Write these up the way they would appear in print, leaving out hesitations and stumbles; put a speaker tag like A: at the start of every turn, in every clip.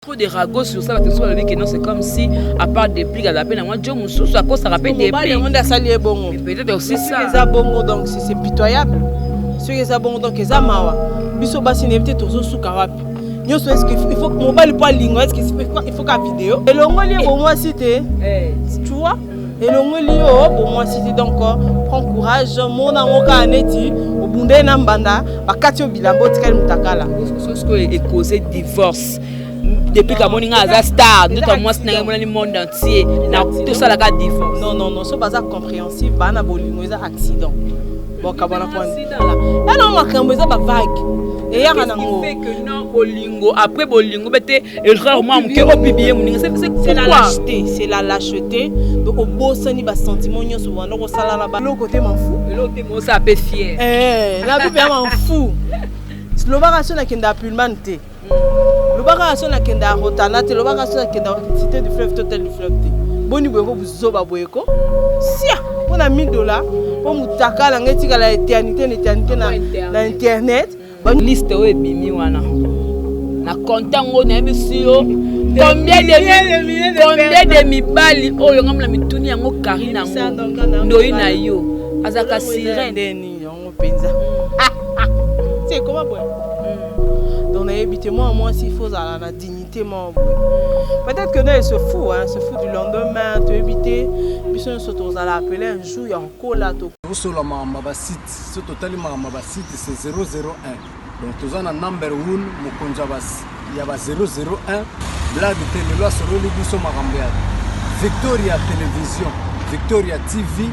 A: Trop de ragots sur ça. Bato mosusu balobi que non, c'est comme si à part Déplique, aza mpe na mwa jo mosusu akosaka mpe.
B: Mobali yango nde asali ye bongo.
A: Peut-être aussi ça.
B: Eza bongo, donc c'est pitoyable soki eza bongo. Donc eza mawa. Biso basi, nayebi te tozosuka wapi nyonso. Est-ce il faut mobali mpo alinga, est-ce il faut ka video elongoli ye bomwasi te? Tu vois, elongoli yo bomwasi te. Donc prends courage, mona yango kaka neti obunda ye na mbanda, bakati yo bilamba, otikali mutakala.
A: Sikoyo ecause divorce depuis kamoni nga aza star, ndoto ya mwasi na ngai emonani monde entier, na tosalaka divorce.
B: Non, non, non, so baza compréhensive, baa na bolingo, eza accident bokabwana po yana makambo eza bavague eyaka nango.
A: Que non, bolingo après bolingo bete erreur mwa moke, opublier moninga.
B: C'est la lâcheté, c'est la lâcheté. Donc obosani basentiment nyonso banda kosala na eloko te, mafu.
A: Eloko te, mosala mpe fier.
B: Na bipe ya mafu. Lobaka so nakenda Pullman te, lobaka so nakenda Rotana te, lobaka so nakenda Cité du Fleuve te, Hôtel du Fleuve te. Boni boyeko, buzoba boyeko sia mpo na 1000 $, mpo mutakala ngai etikala éternité na éternité na internet.
A: Liste oyo ebimi wana na compte yango, nayebisi yo combien de mibali oyo ngamona mituni yango. Karine yango ndoi na yo azalaka sirene.
B: Ndeni yango mpenza ti ekoma boye. Donc nayebi te, mwana mwasi, il faut ozala na dignité moko boye. Peut-être que non, elle se fout, hein, se fout du lendemain. Toyebi te, biso nyonso tozala appelé un jour ya kokola to.
C: Tosola makambo ya basite. So totali makambo ya basite, c'est 001. Donc toza na number 1, mokonzi ya ba 001. Blague te, lelo asololi biso makambo ya Victoria Télévision, Victoria TV.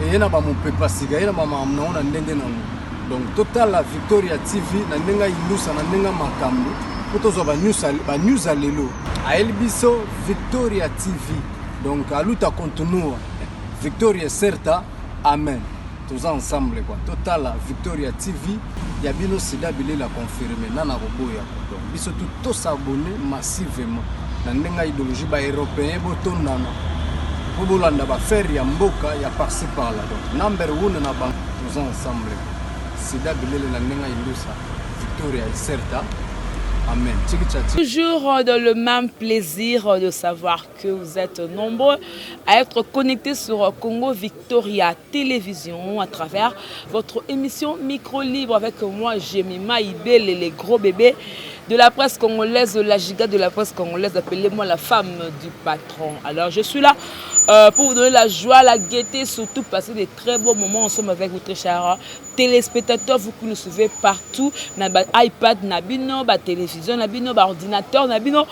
C: Eye na bamopepa sika, ye na bamakambo nango na ndenge nango. Donc totala Victoria TV na ndenge ayindusa, na ndenge makambo, mpo tozwa banews ya lelo. Ayeli biso Victoria TV. Donc a luta continua, victoria certa, amen. Toza ensemble quoi. Totala Victoria TV ya bino. Sida bilela confirme nana koboya. Donc biso tu tos'abonner massivement na ndenge ya idéologie. Baeuropéen botondana mpo bolanda baaffaire ya mboka ya par-ci par-là. Donc number one na bango, toza ensemble. Sida bilele na ndenge ya indusa, victoria certa, amen. Tiki.
A: Toujours dans le même plaisir de savoir que vous êtes nombreux à être connectés sur Congo Victoria Télévision à travers votre émission Micro Libre avec moi, Jemima Ibel, les gros bébés de la presse congolaise, la giga de la presse congolaise, appelez-moi la femme du patron. Alors je suis là pour vous donner la joie, la gaieté, surtout passer des très beaux moments ensemble avec vous, très chers téléspectateurs, vous qui nous suivez partout, na ba iPad na bino, ba télévision na bino, ba ordinateur na bino,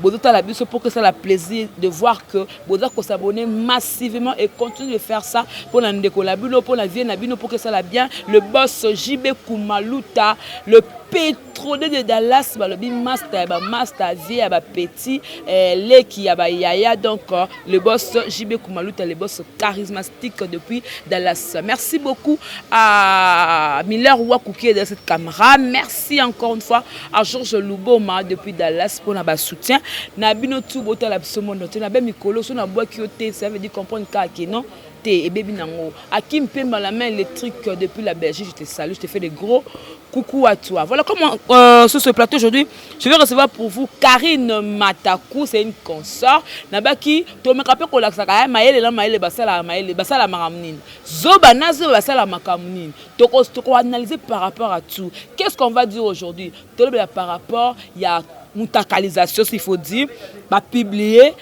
A: bozotala biso pour que ça la plaisir de voir que boza s'abonner massivement et continuer de faire ça pour la ndeko na bino, pour la vie na bino, pour que ça la bien. Le boss JB Kumaluta, le pétrolier de Dallas, balobi master, ba master vie ya ba petit leki ya ba yaya. Donc le boss JB Kumaluta, le boss charismatique depuis Dallas. Merci beaucoup à Miller Waku qui est dans cette caméra. Merci encore une fois à Georges Luboma depuis Dallas pour notre soutien. Na bino tout botala biso mondo te na be mikolo so na bwaki yo te, ça veut dire comprendre kaka non te ebebi nango. Akim Pemba, la main électrique depuis la Belgique, je te salue, je te fais des gros coucou à toi. Voilà comment sur ce plateau aujourd'hui, je vais recevoir pour vous Karine Matakou, c'est une consort. Nabaki, to me rappelle ko lakisaka mayele na mayele basala mayele basala makambo nini. Zoba na zoba basala makambo nini. Toko toko analyser par rapport à tout. Qu'est-ce qu'on va dire aujourd'hui? Tolobela par rapport ya mutakalisation, s'il faut dire, ba publier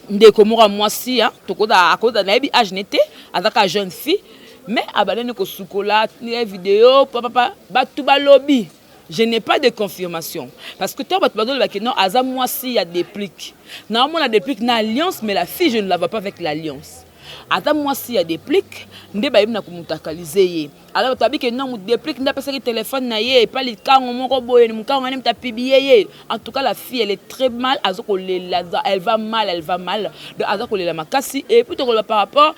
A: ndeko moko ya mwasi. Tokoza akoza, nayebi âge ne te, azaka jeune fille, mais abandani kosukola video papa. Bato balobi, je n'ai pas de confirmation, parce que ntango bato bazolobaki non, aza mwasi ya Déplique, naomona Déplique na alliance, mais la fille, je ne la vois pas avec l'alliance. Aza mwasi ya Déplique nde bayebi na komutakalize ye. Alors bato babiki non, Déplique nde apesaki telefone na ye epa likango moko boye, mokango wana moto apublier ye. En tout cas, la fille, elle est très mal, aza kolela, elle va mal, elle va mal. Donc aza kolela makasi. Et puis tokoloba par rapport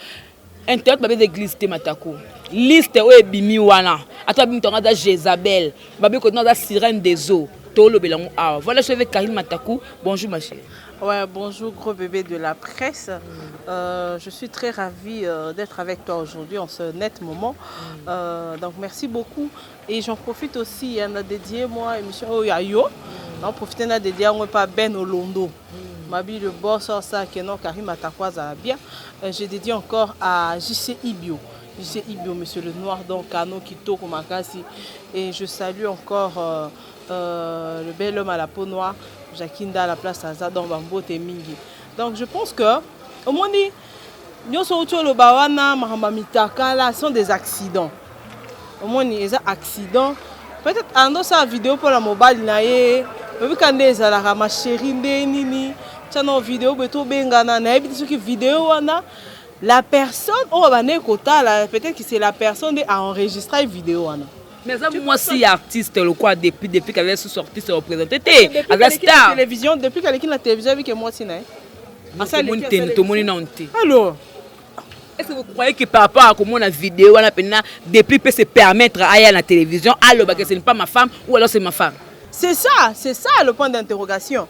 A: internet, babe église te matako liste oyo ebimi wana, ata babi moto yango aza Jézabel, babi kotina aza sirène des eaux, tolobela yango awa. Voilà, je suis avec Karine Matakou. Bonjour ma chérie.
B: Ouais, bonjour gros bébé de la presse. Je suis très ravie d'être avec toi aujourd'hui en ce net moment. Donc merci beaucoup. Et j'en profite aussi, il y en a dédié moi émission oyo ya yo. Naoprofite na dédier yango epa Ben Olondo. Mabi le boss osala ke non, Karim Atako azala bien. Je dédie encore à JC Ibio, JC Ibio, monsieur le noir, donc Kano Kitoko Makasi. Et je salue encore le bel homme à la peau noire, Jakinda à la place Aza, donc bambote mingi. Donc je pense que omoni nyonso outi oloba wana, makambo ya mitakala sont des accidents. Omoni, eza accident. Peut-être andosala video mpona mobali na ye, oyebika nde ezalaka, ma chérie, nde nini, tia na video boye, tobengana. Nayebi te soki video wana, la personne oyo bandeki kotala, peut-être que c'est la personne nde aenregistre video wana.
A: Mais aza mwasi ya artiste lokwa depuis qu'aza susu artiste représente te, aza star.
B: Télévision, depuis qu'aleki na télévision, ayebike mwasi na ye.
A: Tomoni te, tomoni nano te.
B: Alors.
A: Est-ce que vous croyez que par rapport à comment la vidéo wana pena depuis peut se permettre aya na télévision aloba que ce n'est pas ma femme ou alors c'est ma femme?
B: C'est ça, c'est ça le point d'interrogation.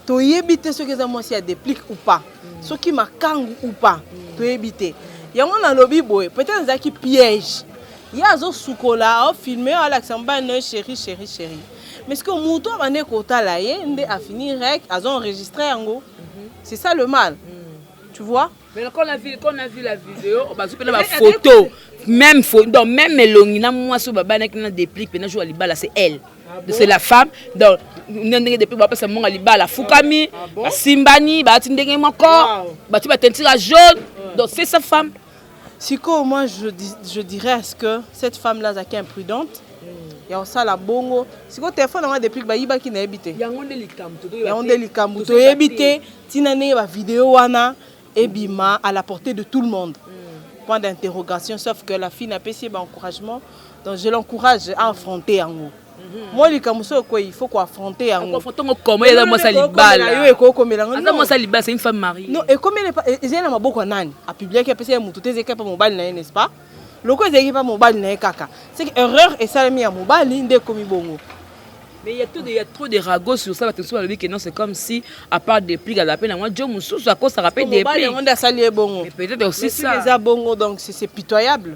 B: Toyebi te soki eza mwasi ya Déplique ou pas, soki makangu ou pas, toyebi te. Yango nalobi boye, peut-être ezalaki piège. Ye azosukola, aofilme, alakisa mobali na ye: chéri, chéri, chéri. Mais ce que moto abande kotala ye nde afini rek azo enregistre yango. C'est ça le mal, tu vois.
A: Mais quand on a vu la vidéo, bazwi mpena baphoto, même donc même elongi na mwasi oyo babanaki na Déplique mpena jour ya libala, c'est elle. Ah bon? C'est la femme. Donc ndenge depuis bapesa monga libala, afukami, basimbani, baati ndenge moko, bati batentira jaune, donc c'est sa femme.
B: Sikoyo moi je dirais à ce que cette femme là azalaki imprudente ya kosala bongo. Sikoyo telefone yango depuis bayibaki, nayebi te.
A: Yango nde likambo.
B: Yango nde likambo, toyebi te ntina ndenge bavideo wana ebima à la portée de tout le monde. Point d'interrogation. Sauf que la fille napesi ye baencouragement, donc je l'encourage à affronter yango. Moi, likambo so okwei, il faut koaffronter yango.
A: Ntongo komo eza mwasi ya libala.
B: Yo ekokomela.
A: Aza mwasi ya libala, c'est une femme mariée.
B: Non, ekomeli ezali na maboko ya nani apubliaki, apesi ye motu te, ezalaki mpa mobali na ye, n'est-ce pas? Loko ezalaki mpa mobali na ye kaka, c'est que erreur esalemi ya mobali nde ekomi bongo.
A: Mais il y a trop de ragots sur ça. Bato mosusu balobi que non, c'est comme si à part Déplique, aza mpe na mwa jo mosusu akosaka mpe.
B: Mobali yango nde asali ye bongo.
A: Mais peut-être aussi ça.
B: Eza bongo, donc c'est pitoyable.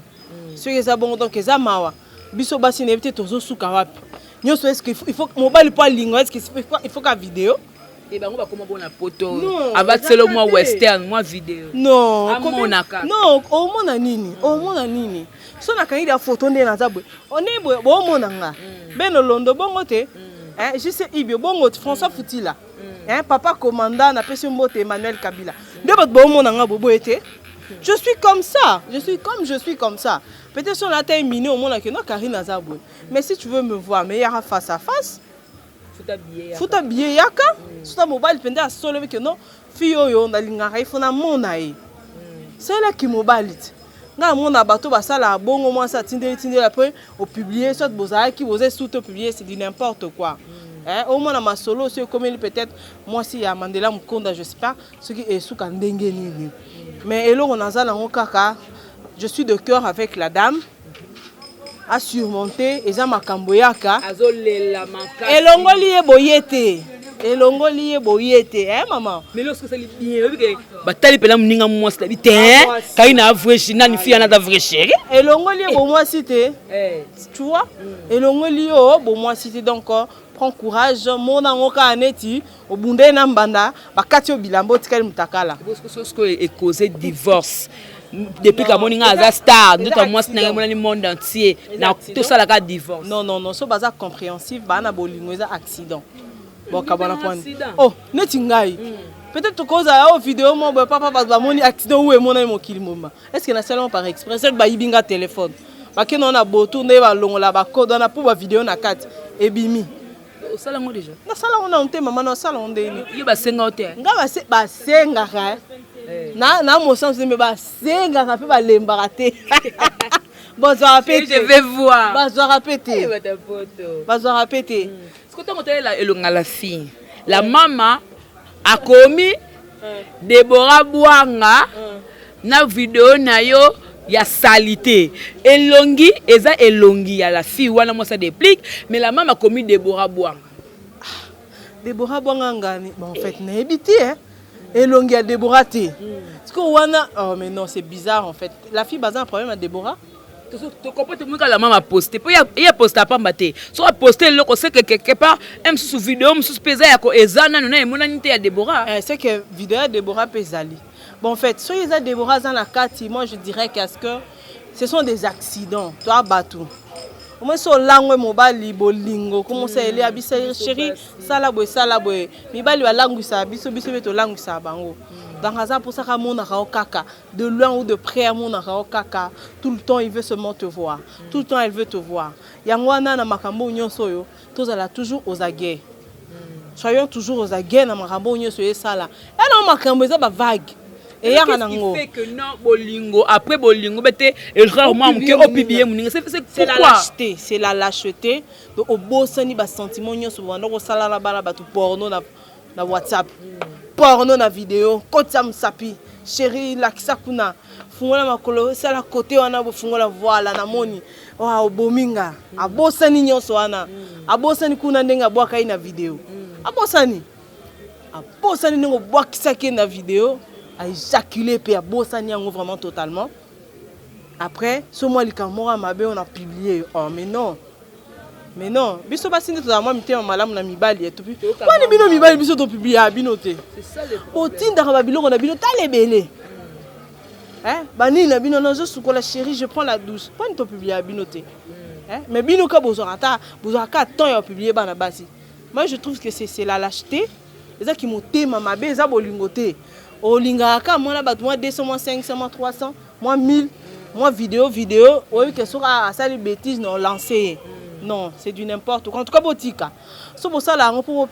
B: Soki eza bongo, donc eza mawa. Biso basi, nayebi te tozosuka wapi. Nyonso est-ce il faut mobali mpo alinga, est-ce il faut ka vidéo?
A: E bango bakoma bona poto avatiselo mwa western, mwa video.
B: Non.
A: Amonaka.
B: Non, omona nini? Omona nini? So nakangi da photo nde naza boye, nde boye boomona nga Beno Londo bongo te, Jc Ibio bongo te, François Futila, papa commandant, napesi mbote, Emmanuel Kabila, nde bato boomona nga boye te. Je suis comme ça, je suis comme, je suis comme ça. Peut-être si on a mini, omonaki no Karine aza boye. Mais si tu veux me voir, mais yaka face à face. Futa billet, yaka. Suta mobali mpenza asolobi ke non, fille oyo nalingaka ye, fo namona ye, salelaki mobali te. Ngai namona bato basalaka bongo, mwasi atindeli tindeli, après opublie, soit bozalaki boza esu te, opublie, c'est du n'importe quoi. Omona masolo osi ekomeli peut-être mwasi ya Mandela Mokonda, je sais pas soki esuka ndenge nini. Mais eloko naza nango kaka, je suis de cœur avec la dame a surmonter. Eza makambo yaka.
A: Azolela makasi.
B: Elongoli ye boye te, elongoli ye boye te, eh mama.
A: Mais lorsque osali bien, oyebi ke batali mpena moninga mwasi nabi te, kai na vrai chéri, nani fille wana aza vrai chéri.
B: Elongoli ye bomwasi te, tu vois, elongoli yo bomwasi te. Donc prends courage, mona yango kaka neti obunda ye na mbanda, bakati yo bilamba, otikali mutakala.
A: Sikoyo ecause divorce depuis kamoni nga aza star, ndoto ya mwasi na ngai emonani monde entier, na tosalaka divorce.
B: Non, non, non, so baza compréhensive, baa na bolingo, eza accident, bokabwana pwani. Oh, neti ngai peut-être tokozala oyo video mo boye, papa, bato bamoni accident oyo emonani mokili mobimba. Est ce que nasalamo par exprès? Soki bayibi nga telefone, bakende wana botu nde balongola bacode wana mpo bavideo na kati ebimi.
A: Osala yango déjà?
B: Nasala ngo nano te, mama, nasala ngo ndeni?
A: Yo basenga yo te?
B: Nga basengaka na mosansu, me basengaka mpe balembaka te, bazwaka mpe.
A: Je vais voir.
B: Bazwaka mpe te, bazwaka mpe te.
A: Siko ntango otalela elonga la fille, la mama akomi Debora Bwanga na video na yo ya salité, elongi eza elongi ya la fille wana, mwasi Déplique, mais la mama akomi Debora Bwanga.
B: Debora Bwanga ngani? Bon, en fait nayebi te, elongi ya Debora te sikoyo wana. Oh mais non, c'est bizarre. En fait la fille baza na problème ya Debora.
A: Tokompo tomonika la mama poste mpo ye aposte apamba te. Soki aposte eloko, c'est que quelque part e mosusu video mosusu mpe eza yako eza nano na emonani te ya Debora.
B: C'est que video ya Debora mpe ezali. Bon, en fait, soki eza Debora aza na kati, moi je dirais qu'à ce que ce sont des accidents. Toa bato omoi so olangwe mobali bolingo komosa ele abisa: "Chéri, sala boye, sala boye." Mibali balangwisaka biso, biso mpe tolangwisaka bango. Donc aza mposaka amonaka yo kaka de loin ou de près, amonaka yo kaka tout le temps. Il veut seulement te voir tout le temps, elle veut te voir. Yango wana na makambo nyonso oyo, tozala toujours aux aguets, soyons toujours aux aguets na makambo oyo nyonso esala ena makambo eza bavague eyaka nango.
A: Fait que non, bolingo après bolingo bete erreur mwa moke, opublier moninga, c'est
B: C'est la lâcheté, c'est la lâcheté. Donc obosani basentiment nyonso banda kosala na bana bato, porno na WhatsApp, porno na video, kotisa mosapi: "Chéri, lakisa kuna, fungola makolo, esala kote wana, bofungola." Voilà, namoni wa obomi nga. Abosani nyonso wana, abosani kuna ndenge abwaka ye na video, abosani, abosani ndenge obwakisaki ye na video, aéjaculer mpe abosani yango vraiment totalement. Après so mwa likambo moko ya mabe oyo na publie. Oh, mais non, mais non, biso basi nde tozala mwa mitema malamu na mibali. Wani bino mibali, biso topublia bino te. Botindaka babiloko na bino, tala ebele banini na bino: "Nazosukola, chéri, je prends la douche." Mponi topublia bino te? Mais bino ka bozwaka ata, bozwaka ka temps ya kopublier bana basi. Moi je trouve que c'est la lâcheté, ezaki motema mabe, eza bolingo te. Olingaka ka mwana bato mwa 200, mwa 500, mwa 300, mwa 1000, mwa video video oyebi ke soki asali bêtise na olance ye. Non, c'est du n'importe quoi. En tout cas botika so bosala yango mpo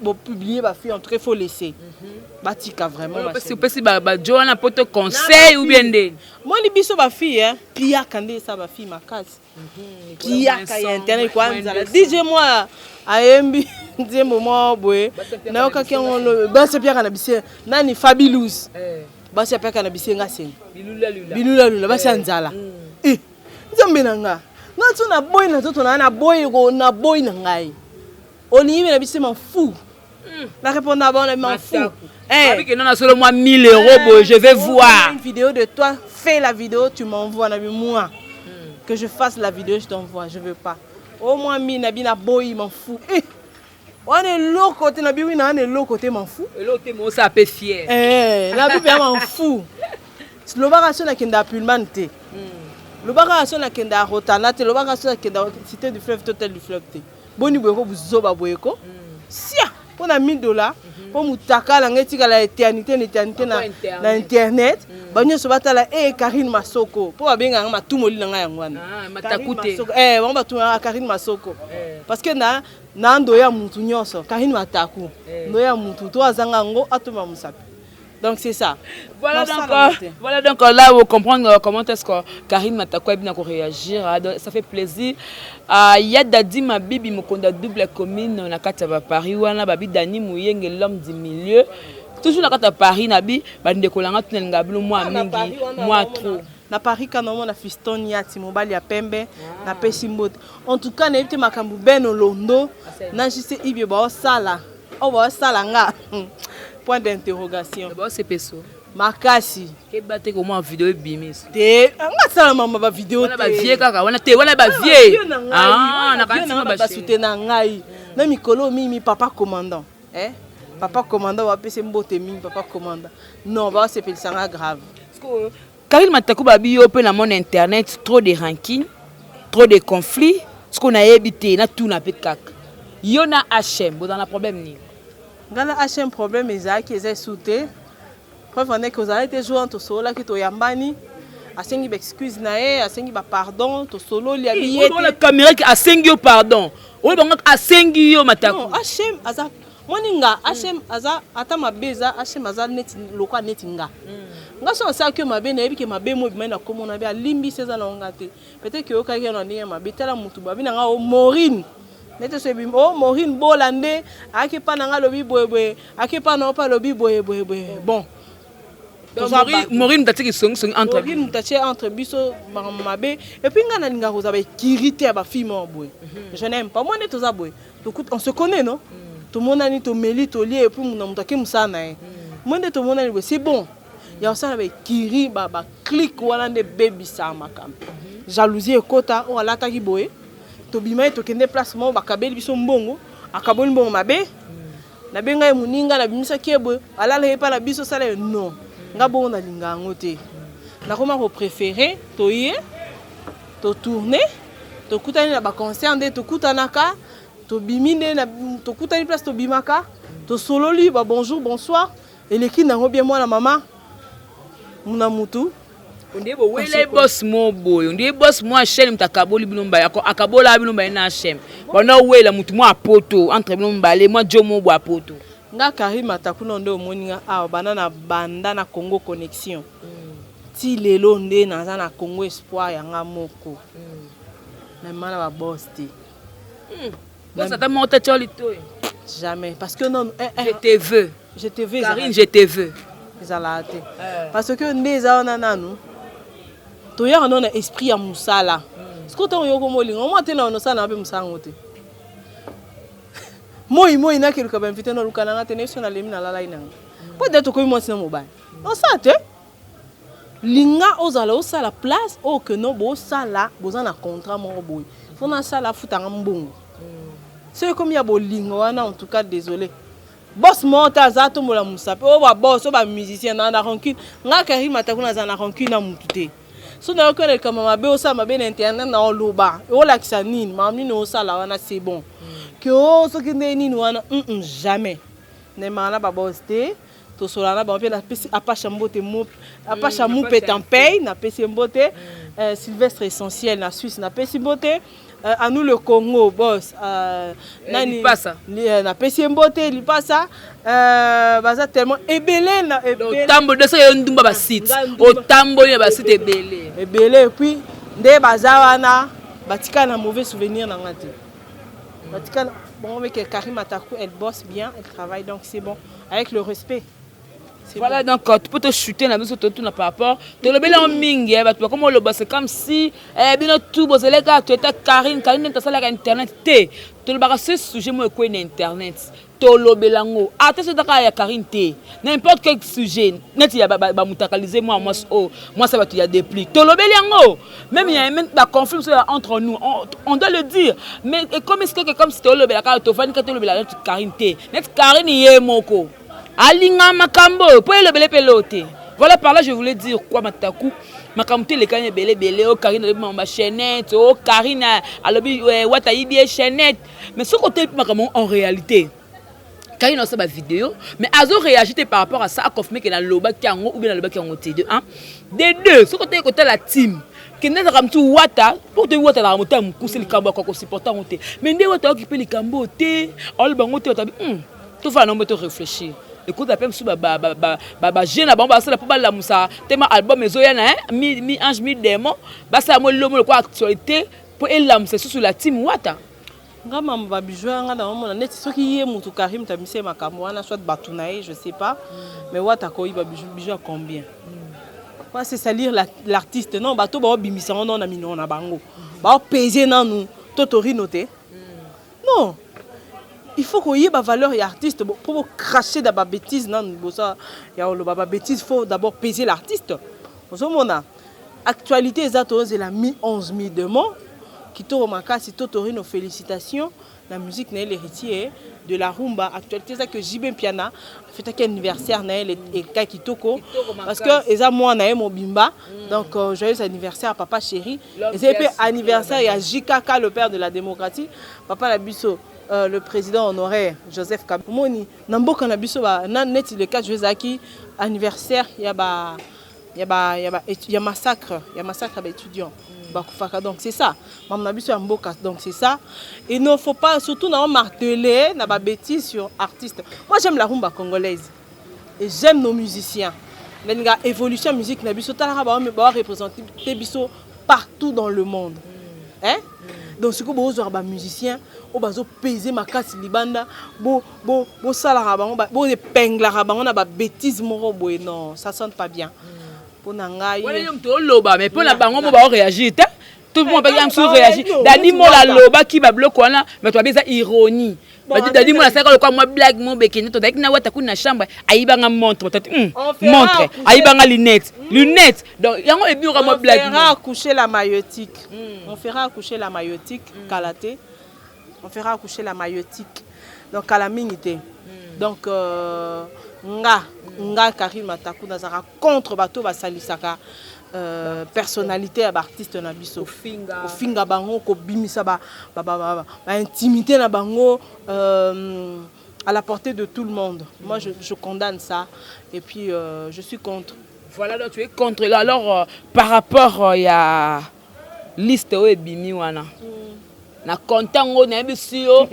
B: bopublier bafille. En tout cas il faut laisser, batika vraiment.
A: Opesi bajo wana mpo to conseil ou bien nde?
B: Moni biso bafille piaka nde esa bafille makasi, piaka ya internet kwa nzala. DJ mwa ayembi nzembo moko boye, nayokaki yango lobi: basi apiaka na bise nani, Fabilous, basi apiaka na bisenga senga, bilulalula, basi ya nzala. Nzambe na nga, nga so naboyi na nzoto na nga, naboyi, naboyi na ngai. Olingi mpe na biso, m'en fous. Na répondre na bango na m'en fous.
A: Hey. Non, solo moi 1000 euros, boy, je vais voir.
B: Une vidéo de toi, fais la vidéo, tu m'envoies. Na moi, que je fasse la vidéo, je t'envoie, je veux pas. Au moins 1000, na bina boy, m'en fous. Eh. Wana eloko te na biwi na wana eloko te, m'en fous.
A: Eloko te, mo ça peut fier.
B: Eh, na bibi m'en fous. Lobaka so nakenda Pullman te. Lobaka so nakenda Rotana te. Lobaka so nakenda Cité du Fleuve, Hôtel du Fleuve te. Boni boyeko buzoba boyeko. Sia mpo na 1000 $, mpo mutaka na ngai etikala éternité na éternité na internet, banyonso batala e Karine Masoko, mpo babengaka matumoli na ngai yango wana. Bango batumaka Karine Masoko parce que na ndo ya mutu nyonso Karine Mataku, ndo ya mutu to azanga yango atoma mosapi. Donc c'est ça.
A: Voilà donc là vous comprenez comment est-ce que Karine Mataku a bien réagir. Ça fait plaisir. Ya Dadi Mabibi Mokonda, double commune na kati ya Paris wana, babi Dani Muyenge, l'homme du milieu, toujours na kati ya Paris. Nabi bandeko nanga, tunalinga bino mwa mingi, mwa trop.
B: Na Paris kana omona Fiston Yati, mobali ya pembe, napesi mbote. En tout cas nayebi te makambo ben olondo na juste ibie baosala oyo baosala nga, point d'interrogation.
A: Baosepeso.
B: Makasi.
A: Keba te komwa video ebimi.
B: Te, nga asala mama bavideo.
A: Wana bavie kaka wana te, wana bavie.
B: Basute na ngai na mikolo mingi, papa commandant, eh? Papa commandant, bapesi mbote mingi, papa commandant. Non, baosepelisanga grave.
A: Karine Mataku, babi yo mpe na mon internet, trop de rancune, trop de conflit. Siko nayebi te, natuna mpe kaka yo na HM, bozala na problème nini?
B: Ngai na HM, problème ezalaki, eza esu te. Preuve andeke ozalaki te jour wana tosololaki, toyambani, asengi baexcuse na ye, asengi bapardon, tosololi.
A: Abi ye na caméra asengi yo pardon, oyo bango asengi yo Mataku.
B: HM aza moni nga, HM aza ata mabe eza, HM aza neti lokwa neti nga. Nga so asalaki yo mabe, nayebi ke mabe mo ebimai na komona be alimbisi, eza na nga te. Peut-être ke oyokaki yo na ndenge ya mabe. Tala motu babi na nga o Morine nete so ebimi o Morine bola nde ayaki mpa na nga, alobi boyeboye, ayaki mpa na yo mpe alobi boyeboyeboye. Bon.
A: Maureen moto atiaki songisongi entre.
B: Maureen moto atie entre biso makambo mabe. Et puis ngai nalingaka kozala baekiri te ya bafilme oyo boye, je n'aime pas. Moi nde toza boye, on se connaît, non? Tomonani, tomeli, tolie, et puis na moto ake mosala na ye. Moi nde tomonani boye, c'est bon. Ya kosala baekiri baclique wana nde ebebisaka makambo. Jalousie ekota, oyo alataki boye, tobima ye, tokende place moko, bakabeli biso mbongo, akaboli mbongo mabe. Nabenga ye moninga, nabimisaki ye boye, alala ye epa na biso, sala ye. Non, nga bongo nalinga yango te. Nakoma kopréférer toye, totourne, tokutani na baconcert nde tokutanaka, tobimi nde tokutani place tobimaka, tosololi ba bonjour, bonsoir, eleki nango bien. Mwana mama na mutu.
A: Ondie bowele boss mo boye, ondie boss mo chaîne, moto akaboli bino mbale, akabola bino mbale na chaîne, banda owela motu mo apoto entre bino mbale mwa jo mo bo apoto.
B: Nga Karine Matakuna nde omoni nga awa, banda na banda na Congo Connexion ti lelo nde naza na Congo Espoir yanga moko, namema na baboss te.
A: Boss ata moko te tia litoyi?
B: Jamais, parce que non,
A: eh, eh, je te veux.
B: Je te veux.
A: Karine, je te veux.
B: Ezalaka te, parce que nde eza wana nanu toyaka nano na esprit ya mosala. Sikoyo ntango yoko molinga omwa te, na osala na mpe mosala yango te. Moi moi nakeluka bainvité, naluka nanga te, nayebi so nalemi, nalalai nanga mpo de tokomi mwasi na mobali, osala te. Linga ozala osala place oyo ke no bosala, boza na contrat moko boye, fo nasala, afutanga mbongo. Soki ekomi ya bolingo wana, en tout cas désolé, boss moko te aza atombola mosapi oyo baboss oyo bamusicien na rancune. Nga Karine Matakuna aza na rancune na mutu te. So nayoki wana likambo mabe, osala mabe na internet, na oloba olakisa nini, makambo nini osala wana, c'est bon ke o soki nde nini wana, jamais naemaka na baboss te. Tosolana na bango mpe. Napesi Apasha mbote, mo Apasha Mupe Tampey, napesi ye mbote. Sylvestre Essentiel na Suisse, napesi mbote. À nous le Congo, boss nani?
A: Lipasa.
B: Napesi ye mbote, Lipasa. Baza tellement ebele na ebele.
A: Otamboli doso yo ndumba basite, otamboli na basite ebele.
B: Ebele. Et puis nde baza wana, batika na mauvais souvenir na nga te, batika bon. Mais que Karine Mataku, elle bosse bien, elle travaille, donc c'est bon, avec le respect.
A: C'est voilà bon. Donc mpo tochute na biso, totuna par rapport tolobeli yango mingi, bato bakoma oloba, c'est comme si bino tu bozali kaka toeta Karine. Karine nde asalaka internet te. Tolobaka ce sujet mo ekwei na internet, tolobela yango, ata soki kaka ya Karine te, n'importe quel sujet neti ya bamutakalize mwa mwasi oyo, mwasi ya bato ya dépli, tolobeli yango. Même ya même baconflit mosusu ya entre nous, on doit le dire. Mais ekomi sikoyo comme si tolobela kaka, tovandi kaka, tolobela neti Karine te, neti Karine ye moko alinga makambo oyo mpo elobele mpe leo te. Voilà, par là je voulais dire quoi, Mataku, makambo te elekani ebele ebele. Oyo Karine alobi makambo bachaînette, oyo Karine alobi wata ayibi ye chaînette, mais soki oteli mpe makambo, en réalité Karine asala bavideo, mais azo réagir te par rapport à ça, aconfirme ke nalobaki yango ou bien nalobaki yango te. De un, de deux, soki oteli kotala team kende ezalaka motu wata mpo toyebi wata alaka motema mokuse, likambo akoka kosupporte yango te. Mais nde wata ayoki mpe likambo oyo te, aloba yango te. Bato abi tofala nango mpe to réfléchir, ekota mpe mosusu baje na bango basala mpo balamusa tema album ezoya na mi ange mi démon, basala mo elomo lokola actualité mpo elamusa lisusu la team wata.
B: Nga mama babijou yanga naomona neti soki ye mutu Karim tamise makambo wana, soit bato na ye, je sais pas, mais wata koyiba bijou, bijou ya combien? C'est salir l'artiste. Non, bato baobimisa ngo nano na minoko na bango, baopese nanu to torino te. Non, il faut koyeba valeur ya artiste mpo bocracher da babêtise nanu liboso ya koloba babêtise. Faut d'abord peser l'artiste. Ozomona actualité eza, tozela mi 11 mi démon, kitoko makasi. To Torino, félicitations na musique na ye, l'héritier de la rumba. Actualité eza que JB Mpiana afetaki anniversaire na ye, eka kitoko, parce que eza mwana ye mobimba. Donc joyeux anniversaire à papa chéri. Eza mpe anniversaire ya JKK, le père de la démocratie, papa na biso, le président honoraire Joseph Kabila. Omoni na mboka na biso na neti le 4 juillet ezalaki anniversaire ya ba ya ba ya ba ya massacre ya baétudiant bakufaka. Donc c'est ça, mama na biso ya mboka. Donc c'est ça, il ne faut pas surtout na marteler na babêtise sur artiste. Moi, j'aime la rumba congolaise et j'aime nos musiciens. Nalinga évolution ya musique na biso. Talaka bareprésente biso partout dans le monde, hein? Donc sikoyo bozwaka bamusicien oyo bazopese makasi libanda, bosalaka bango, boepenglaka bango na babêtise moko boye. Non, ça sonne pas bien mpo na ngai.
A: Wana yo moto oloba, mais mpo na bango mo baoréagir te. Tout le monde baki mosusu réagir. Dadi Mola alobaki babiloko wana, bato babi eza ironie. Badi Dadi Mola asalaka lokola mwa blague mo bekende, tozalaki na Wata kuna na chambre, ayibanga montre, bato montre, ayibanga lunette, lunette. Donc yango ebioka mwa blague.
B: On fera accoucher la maïeutique. On fera accoucher la maïeutique kala te. On fera accoucher la maïeutique. Donc kala mingi te. Donc nga Karine Mataku nazalaka contre bato basalisaka personnalité ya baartiste na biso, kofinga bango, kobimisa baintimité na bango à la portée de tout le monde. Moi, je condamne ça et puis je suis contre.
A: Voilà, donc tu es contre. Alors par rapport ya liste oyo ebimi wana na compte yango, nayebi si yo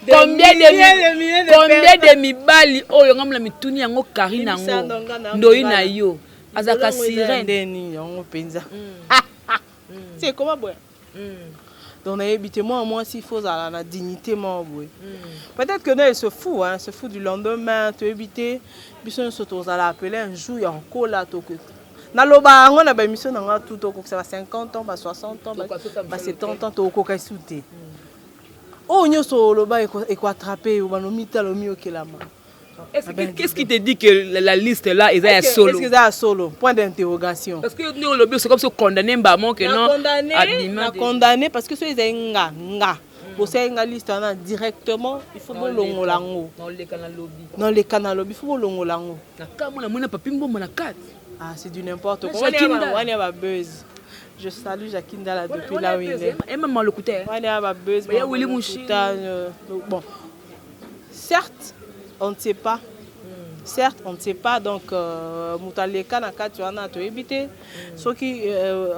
A: combien de mibali oyo ngambo na mituni yango. Karine, yango ndoi na yo azalaka sirène?
B: Ndeni yango mpenza si ekoma boye. Donc nayebi te, mwana mwasi, il faut ozala na dignité moko boye. Peut-être que non, elle se fout, hein, se fout du lendemain. Toyebi te, biso nyonso tozala appelé un jour ya kokola. Toke naloba yango na baémission na nga tout, tokokisa ba 50 ans, ba 60 ans, ba 70 ans, tokokoka esu te. Oyo nyonso oloba ekoattraper yo, banomitala omiokelama.
A: Qu'est-ce qui te dit que la liste là est ya solo?
B: Est-ce que c'est ya solo? Point d'interrogation.
A: Parce que nous le c'est comme si condamné mbamo que non.
B: Condamné, condamné parce que so ezali nga bosali nga liste wana directement, il faut bolongola yango.
A: Noleka na lobi.
B: Noleka na lobi, il faut bolongola yango.
A: Na kambo na mona Papi Mbombo na kati.
B: Ah, c'est du n'importe quoi. Wana ba buzz. Je salue Jacques Ndala depuis là où il est.
A: Et maman lokuta.
B: Wana ba buzz.
A: Ya Willy Mushi.
B: Bon. Certes, on ne sait pas. Certes, on ne sait pas. Donc moto aleka na kati wana toyebi te soki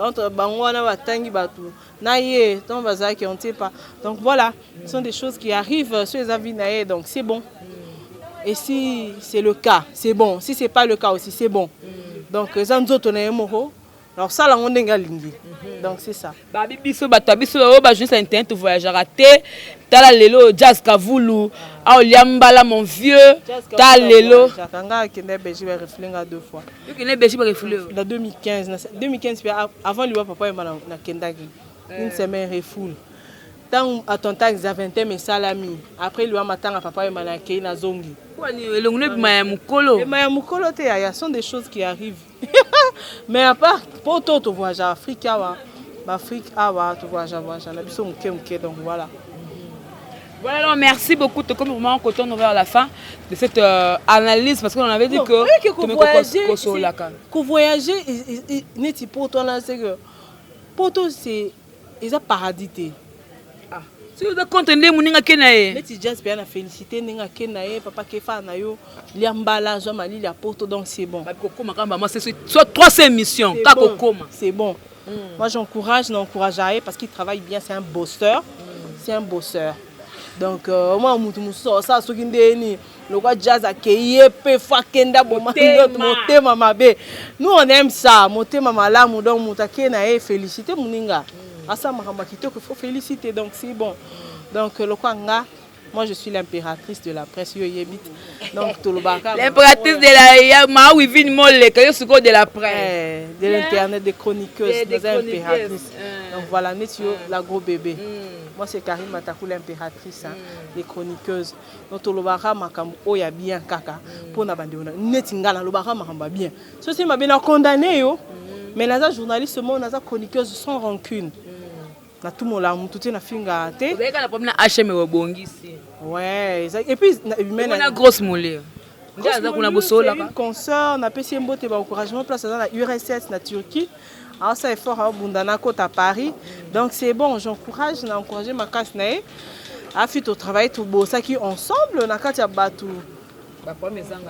B: entre bango wana batangi bato na ye ntango bazalaki, on ne sait pas. Donc voilà, ce sont des choses qui arrivent. So eza vie na ye, donc c'est bon. Et si c'est le cas, c'est bon. Si c'est pas le cas aussi, c'est bon. Donc eza nzoto na ye moko, alors sala yango ndenge alingi. Donc c'est ça.
A: Babi biso bato ya biso oyo bajournaliste ya internet voyageaka te. Tala lelo Jazz Kavulu aolia mbala, mon vieux, tala lelo.
B: Nga akende Belgique, barefouler nga deux fois.
A: Okende Belgique, barefouler?
B: Na 2015, na 2015 mpe avant liwa papa yeba, nakendaki une semaine, refoule. Ntango attentat Zaventem esalami, après liwa matanga papa yeba, nakei, nazongi.
A: Elongo no ebima ya mokolo.
B: Ebima ya mokolo te yaya, sont des choses qui arrivent. Mais à part poto, tovoyage Afrique awa, baafrique awa, tovoyage voyage na biso moke moke. Donc voilà.
A: Voilà, alors merci beaucoup. Comme vraiment, quand on vers la fin de cette analyse, parce qu'on avait dit que
B: que voyager neti poto wana, c'est que poto c'est eza paradis te.
A: Ah, soki oza contre nde moninga ake na ye.
B: Neti Jazz mpe na félicité ndenge ake na ye, papa kefa na yo, lia mbala, azwa malili ya poto, donc c'est bon.
A: Kokoma kaka bama, soit 300 émissions kaka kokoma.
B: C'est bon. Moi j'encourage, n'encourage ye parce qu'il travaille bien, c'est un bosseur, c'est un bosseur. Donc mwa mutu mosusu osala soki ndeni lokwa Jazz akei, ye mpe fo akenda boma motema mabe. Nous on aime ça, motema malamu. Donc moto akei na ye, félicité moninga, asala makambo ya kitoko, il faut féliciter. Donc c'est bon. Donc lokwa nga, moi je suis l'impératrice de la presse, yo yebi. Donc tolobaka.
A: L'impératrice de la ya ma Wivine Moleka, yo sikoyo de la presse.
B: Eh, de l'internet, des chroniqueuses, des impératrices. Donc voilà, neti yo la gros bébé. Moi c'est Karine Matakou, l'impératrice, hein, des chroniqueuses. Donc tolobaka makambo oyo ya bien kaka mpona bandeko neti nga, nalobaka makambo ya bien. Soki mabe, na condamné yo. Mais naza journaliste moko, naza chroniqueuse sans rancune. Natumola mutu te, nafinga te.
A: Ozalaki na problème na HM, obongisi.
B: Ouais, et puis
A: na grosse moulure nde aza kuna, bosolaka.
B: Une consœur, napesi ye mbote, baencouragement place aza na URSS, na Turquie, aosala effort, aobunda na kota Paris. Donc c'est bon, j'encourage, na encourage makasi na ye. Afi totravaille, tobosaki ensemble na kati ya bato,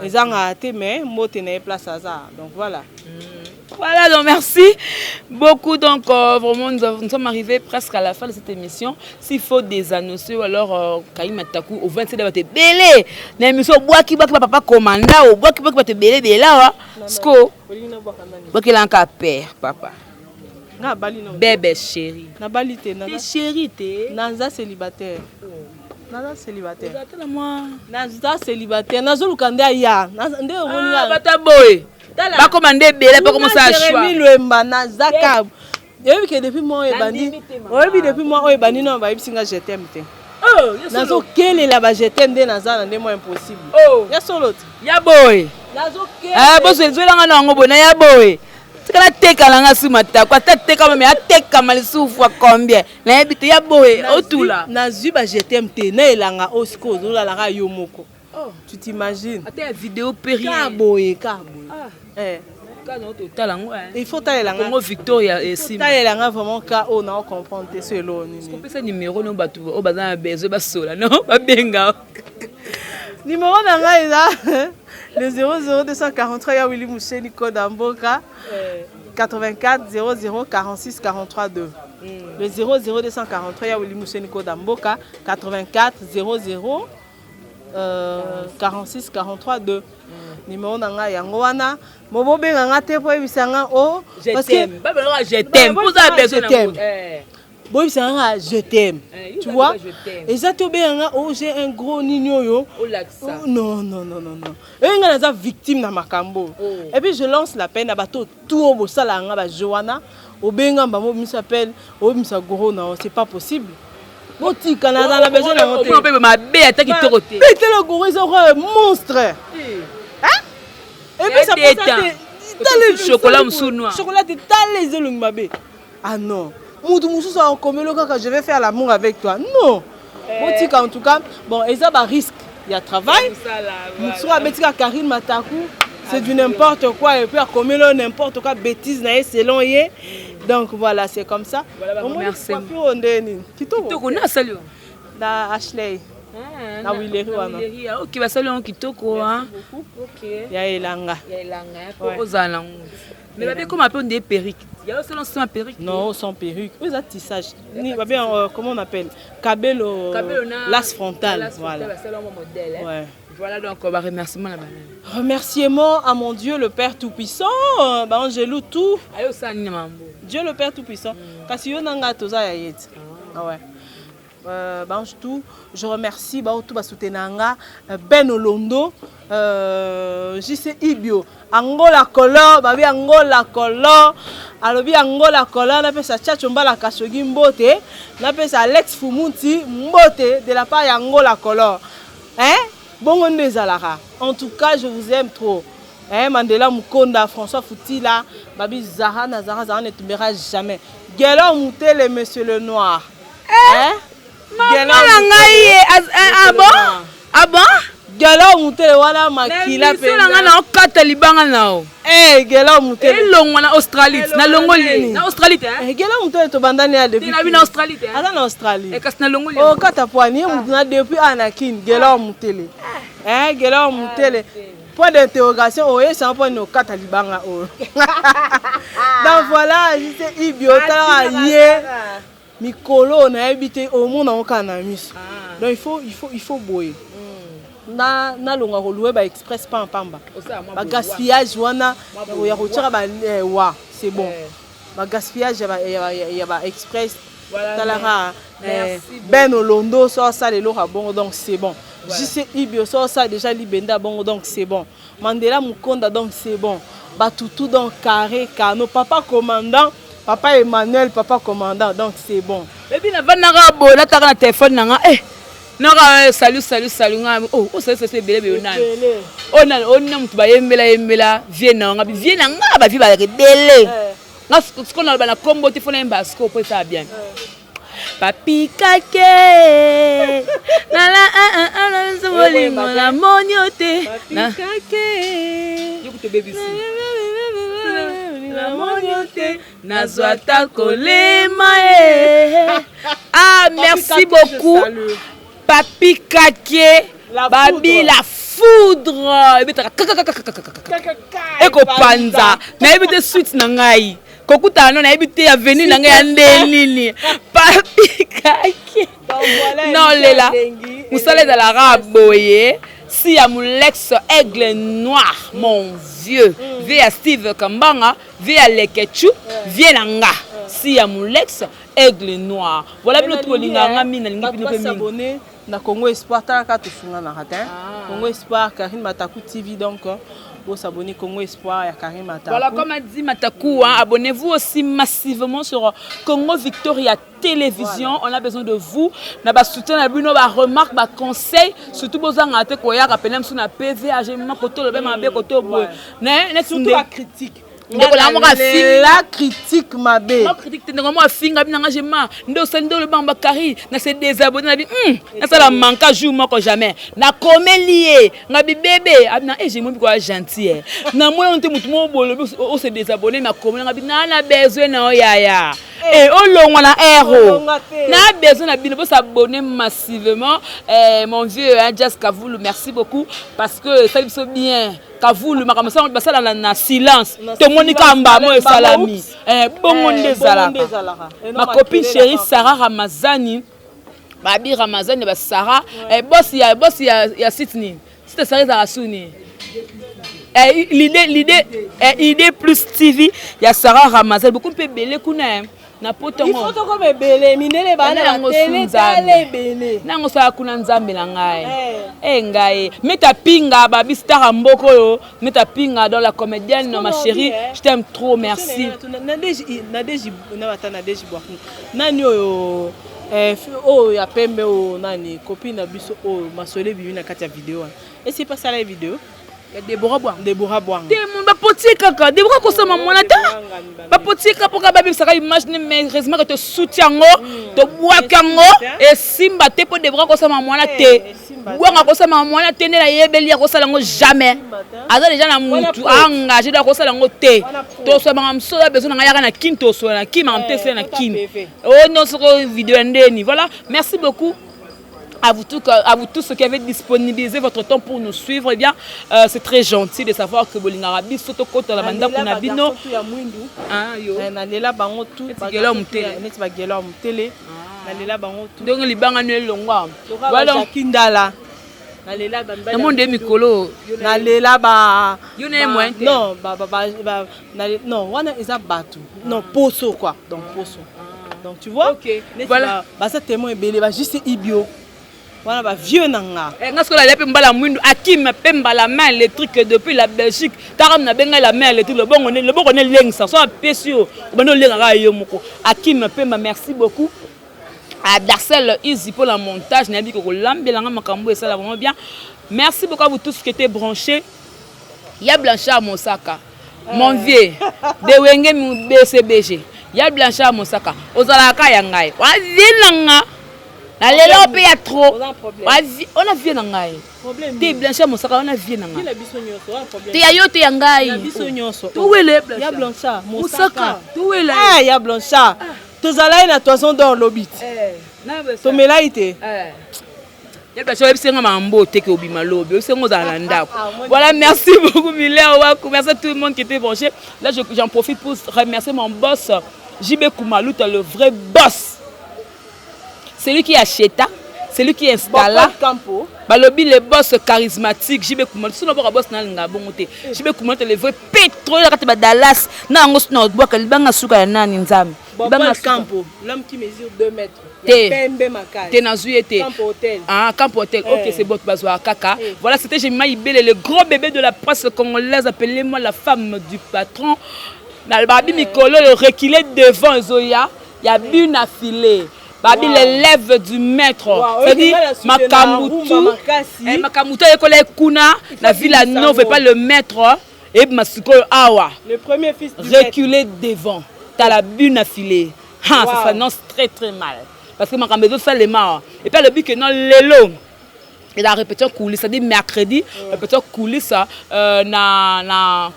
B: ezangaka te, mais mbote na ye place aza. Donc voilà.
A: Voilà, donc merci beaucoup. Donc, vraiment, nous sommes arrivés presque à la fin de cette émission. S'il faut des annoncer, ou alors, Karine Matakou, au 27 de belé. Na émission, boaki, boaki, papa commanda, ou boaki, boaki, boaki, belé, belé, là, Sko. Boaki, là, encore père, papa.
B: Nga bali no.
A: Bébé chéri.
B: Nabali te.
A: Te chéri te.
B: Naza célibataire. Naza célibataire.
A: Ozatala mwa.
B: Naza célibataire. Nazoluka nde aya. Nde omoni.
A: Bata boye. Bakoma nde ebele, bakoma osala choix.
B: Jérémy Lwemba, naza ka. Oyebi ke depuis mois oyo ebandi, oyebi depuis mois oyo ebandi nano bayebisi nga je t'aime te.
A: Oh,
B: Nazokelela ba je t'aime nde naza na nde mwa impossible.
A: Oh.
B: Ya solo te.
A: Ya boye.
B: Nazokelela.
A: Eh, bozwelanga na yango boye na ya boye. Tikala teka na nga su matako ata tekama me atekama lisusu fois combien nayebi te ya boye otula.
B: Nazwi ba je t'aime te na elanga oyo sikoyo ozolalaka yo moko.
A: Oh.
B: Tu t'imagines?
A: Ata ya video pe rien.
B: Ka boye, ka boye.
A: Ah.
B: Eh.
A: Ka na totala yango.
B: Il faut talela nga.
A: Congo Victoria esimba.
B: Talela nga vraiment ka oyo na comprendre te so eloko nini.
A: Kopesa numéro no bato oyo baza na besoin basola no babenga.
B: Numéro na ngai eza le 00243 ya Willy Musheni code ya mboka 84 00 46 43 2. Le 00243 ya Willy Musheni code ya mboka 84 00 46 43 2. Numéro na ngai yango wana. Mo bobenga nga te po oyebisa nga o
A: parce que babelaka je t'aime po oza besoin
B: na boyebisa nga je t'aime, tu vois, eza te obenga nga o j'ai un gros nini oyo. Non, non, non, non, non, oyo nga naza victime na makambo. Et puis je lance la peine na bato tout oyo bosalaka nga bajo wana, obenga bango obimisa appel, obimisa gros na, c'est pas possible. Botika, naza na besoin nango te.
A: Mpe mabe ata kitoko te.
B: Betela gros eza oyo monstre. Et puis ça
A: te chocolat mosusu noir.
B: Chocolat te, tala eza elongi mabe. Ah non, mutu mosusu akomeli kaka je vais faire l'amour avec toi, non. Botika en tout cas. Bon, eza barisque ya travail. Mosusu abeti kaka Karine Mataku, c'est du n'importe quoi, et puis akomeli oyo n'importe quoi, bêtise na ye selon ye. Donc voilà, c'est comme ça. Coiffure oyo nde nini?
A: Kitoko na asali oyo.
B: Na Ashley na Wileri wana.
A: Ok, basali yango kitoko.
B: Ya elanga.
A: Ya elanga po ozala nango. Mais babe koma mpe nde perruque ya osala sans perruque.
B: Non, sans perruque. Oyo eza tissage ni babe, comment on appelle, cabelo, lace frontale, voilà.
A: Modèle. Ouais. Voilà, donc ba remerciement na banani?
B: Remerciement à mon Dieu le Père Tout-Puissant, ba Angelou tout.
A: Ayo osala nini na mambo?
B: Dieu le Père Tout-Puissant. Kasi yo na nga toza ya ye ti. Ah ouais. Bange tout, je remercie bao tout basoutenir nga, Ben Olondo, JC Ibio, Angola Color, babi Angola Color, alobi Angola Color, napesa Chacho Mbala Kasogi mbote, napesa Alex Fumunti mbote de la part ya Angola Color. Hein? Bongo nde ezalaka. En tout cas, je vous aime trop. Hein, Mandela Mukonda, François Futila, Babi Zara, Nazara, Zara ne tombera jamais. Gelor Moutele, Monsieur le Noir.
A: Hein? Mama na ngai ye, ah bon? Ah bon?
B: Gelor Moutele wana makila.
A: Pe na ngai na okata libanga na o.
B: Eh, Gelor Moutele.
A: Elongwa na Australie, na longoli. Na Australie te.
B: Eh, Gelor Moutele to bandani ya depuis.
A: Na bino Australie te.
B: Aza na Australie.
A: Eh, kasi na longoli.
B: Oh, kata poani ye mutu na depuis ana Kin, Gelor Moutele. Eh, Gelor Moutele. Point d'interrogation, oyesa mpo ni okata libanga oyo. Donc voilà, je sais Ibio talaka ye mikolo nayebi te omona yango kaka na miso. Donc il faut boye na nalonga kolouer ba express pampamba, bagaspillage wana ya kotiaka ba wa, c'est bon, bagaspillage ya ba express. Talaka Ben Olondo so asala eloko ya bongo, donc c'est bon. JC Ibio so osala déjà libenda bongo, donc c'est bon. Mandela Mukonda, donc c'est bon. Batutu, donc carré kano, papa commandant, papa Emmanuel, papa commandant, donc c'est bon.
A: Ebi navandaka boye, nataka na telefone na nga, eh, naka salut, salut, salut nga. Oh oh, salut, salut ebele ebele. Nani oyo? Nani oyo? Na motu bayembela yembela vie na nga, vie na nga, bavie balaka ebele. Nga sikoyo naloba na kombo te, fo nayemba sikoyo po esala bien. Papi Kake nala bolingo namoni yo te, namoni yo te, nazwa ata kolema ye. Ah, merci beaucoup Papi Kake, babi la foudre ebetaka ekopanza. Nayebi te suite na ngai kokutana no, nayebi te avenir na ngai ya nde nini. Papi Kake naolela mosala ezalaka boye. Si ya Molex Aigle Noir, mon vieux, vieux ya Steve Kambanga, vieux ya Lekechu, vieux na nga, si ya Molex Aigle Noir. Voilà, bino tokolingaka nga mingi, nalingi bino mpe mingi.
B: Na Congo Espoir, tala kaka, tosunganaka te. Congo Espoir, Karine Mataku TV. Donc bosabonner Congo Espoir ya Karine Mataku.
A: Voilà, comme a dit Mataku, hein, abonnez-vous aussi massivement sur Congo Victoria Télévision. Voilà. On a besoin de vous. Na ba soutien na bino, ba remarque, ba conseil, surtout bozanga te koyaka pena msu na PV AG koto le mabe koto boye.
B: Ne surtout la critique.
A: Ndeko na moko afinga.
B: La critique mabe.
A: Ma critique te. Ndeko moko afinga bino nga jema nde osali, nde oloba bakari na se désabonner na bi nasala manka jour moko jamais nakomeli ye nga bibebe abina e jemo biko gentil eh namoni te motu moko boye olobi o se désabonner, nakomeli nga bi na besoin na yo yaya e olongwa na ero na besoin na bino bosabonner massivement. Mon vieux, hein, Jas Kavulu, merci beaucoup parce que esali biso bien. Kavulu, makambo basala na silence, tomoni kaka mbamo esalami bongo nde ezalaka. Ma copine chérie Sarah Ramazani, babi Ramazani, basara boss ya site nini, site Sarah ezalaka suni l'idée plus TV ya Sarah Ramazani, beaucoup mpe ebele kuna na
B: potongo tokoma ebele, mindele bana tele tala ebele.
A: Nango osala kuna, Nzambe na ngai e ngai meta pinga babi star ya mboka oyo meta pinga dans la comédienne, ma chérie, je t'aime trop, merci.
B: Nadeji nabata, Nadeji Bwaku, nani oyo oyo ya pembe oyo, nani, copine na biso oyo masolo ebimi na kati ya video wana, esi epasala ye video.
A: Ya Debora Bwanga.
B: Debora Bwanga.
A: Te, bapotie kaka Debora kosama mwana ta, bapotie kaka mpoka babebisaka image ne, mais heureusement que tosuti yango, tobwaki yango, esimba te mpo Debora kosama mwana te, Bwanga kosama mwana te. Nde nayebeli ya kosala yango jamais, aza déjà na mutu engagé do akosala yango te. Tosolabanga mosusu oyo besoin na ngai yaka na Kini, tosola na Kini, makambo te esala na Kini oyo nyonso ko video ya ndeni. Voilà, merci beaucoup à vous tous qui avez disponibilisé votre temps pour nous suivre. Eh bien, c'est très gentil de savoir que bolingaka biso tokota na bandako na bino.
B: Nalela bango tout.
A: Bagelo mutele.
B: Neti bagelo ya mutele, nalela bango
A: tout. Ndenge libanga no elongwa.
B: Jaki Ndala, nalela.
A: Namonde mikolo.
B: Nalela ba
A: Yo na ye moyen te.
B: Non, non, wana eza bato, non, poso quoi, donc poso, donc tu vois.
A: Ok, voilà.
B: Baza témoin ebele, bajuste ibio wana, bavieux na nga.
A: Nga sikoyo nalia mpe mbala mwindu Akim mpe mbala main électrique depuis la Belgique. Taka nabengai la main électrique, lobongo ne loboko ne elengisa so apesi yo, obandi olengaka yo moko. Akim Pemba, merci beaucoup à Darcel Easy pour la montage, nayebi kolambelanga makambo esala vraiment bien. Merci beaucoup à vous tous qui étaient branchés. Ya Blanchard Mosaka, mon vieux de Wenge BCBG, ya Blanchard Mosaka, ozalaka ya ngai, wavie na nga na lelo mpe ya trop, ona vie na ngai te. Blanchard Mosaka, wana vie na ngai te, ya yo te, ya ngai. Towele.
B: Ya Blanchard.
A: Mosaka, towele.
B: Ya Blanchard, tozalaki na Toison d'Or lobi te, tomelai te.
A: Ya Blanchard, oyebisi nga makambo oteke obima lobi, oyebisi nga ozala na ndako. Voilà, merci beaucoup Miller Waku, merci à tout le monde qui était branché là. J'en profite pour remercier mon boss JB Kumaluta, le vrai boss, celui qui acheta, celui qui installa. Balobi le boss charismatique JB Kumaluta, sono boka boss nalinga bongo te. JB Kumaluta, le vrai pétrole kati ba Dallas na yango, sino bwaka libanga suka ya nani, Nzambe.
B: Libanga Campo, l'homme qui mesure 2 mètres.
A: Te.
B: Pembe makasi.
A: Te, nazwi ye te.
B: Campo Hotel.
A: Ah, Campo Hotel, ok, c'est bon, bazwaka kaka. Voilà, c'était Jemima Ibele, le gros bébé de la presse congolaise, appelez-moi la femme du patron. Babi mikolo le reculer devant ezoya ya but na filet, babi l'élève du maître, c'est-à-dire makambo tu, makambo tu ayekola kuna na Villa Nove pas le maître eyebima sikoyo awa.
B: Le premier fils
A: du reculer devant, t'as la but na filet. Ha, ça s'annonce très très mal parce que makambo ezosalema. Et puis alobi ke non, lelo eza répétition coulisse, c'est-à-dire mercredi, répétition coulisse na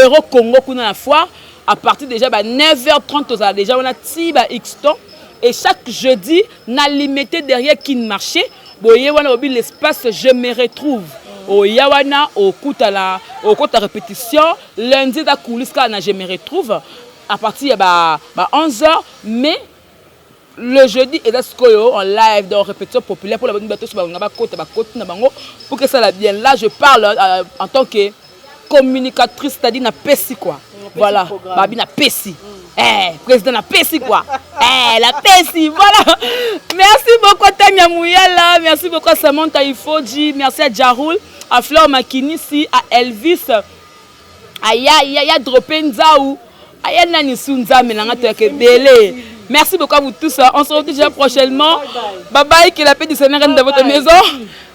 A: Euro Congo kuna na foire, à partir déjà ba 9h30 tozala déjà wana ti ba x temps. Et chaque jeudi na Limité derrière Kin Marché boye wana obi l'espace je me retrouve, oya wana okutana okota répétition. Lundi eza coulisse kaka na je me retrouve à partir ya ba 11h, mais le jeudi eza sikoyo en live, donc répétition populaire pour la bato so bango bakota bakoti na bango pour que ça la bien. Là je parle en tant que communicatrice, c'est-à-dire na pesi quoi. Voilà, babi na pesi. Eh, président na pesi quoi. Eh, la pesi, voilà. Merci beaucoup à Tania Mouyala, merci beaucoup à Samantha Ifoji, merci à Jaroul, à Fleur Makinisi, à Elvis, à Ya Ya Ya Dropé Nzaou, à Ya Nani Sunza, Melanga Ebele. Merci beaucoup à vous tous. On se retrouve déjà prochainement. Bye bye, que la paix du Seigneur règne dans votre maison.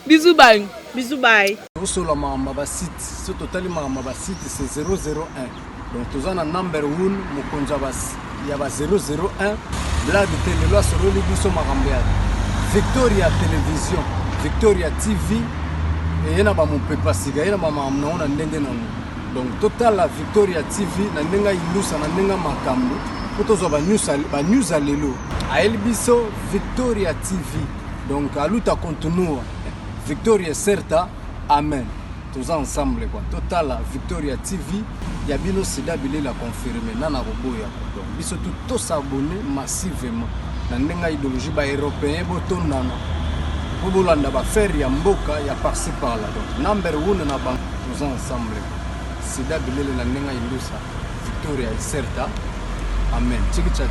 A: Bisous, bye.
B: Bisous, bye.
C: Tosola makambo ya basite. So totali makambo ya basite, c'est 001. Donc toza na number 1, mokonzi ya ba 001, blague te. Lelo asololi biso makambo ya Victoria Télévision, Victoria TV. Eye na bamopepa sika, ye na bamakambo nango na ndenge nango. Donc totala Victoria TV na ndenge ayilusa, na ndenge makambo, mpo tozwa banews ya lelo. Ayeli biso Victoria TV. Donc a luta continua, victoria certa, amen. Toza ensemble quoi. Totala Victoria TV ya bino. Sida bilela confirme nana koboya. Donc biso tu tos'abonner massivement na ndenge ya idéologie. Baeuropéen botondana mpo bolanda baaffaire ya mboka ya par-ci par-là. Donc number one na bango, toza ensemble. Sida bilele na ndenge ya indusa, victoria certa, amen. Chiki cha.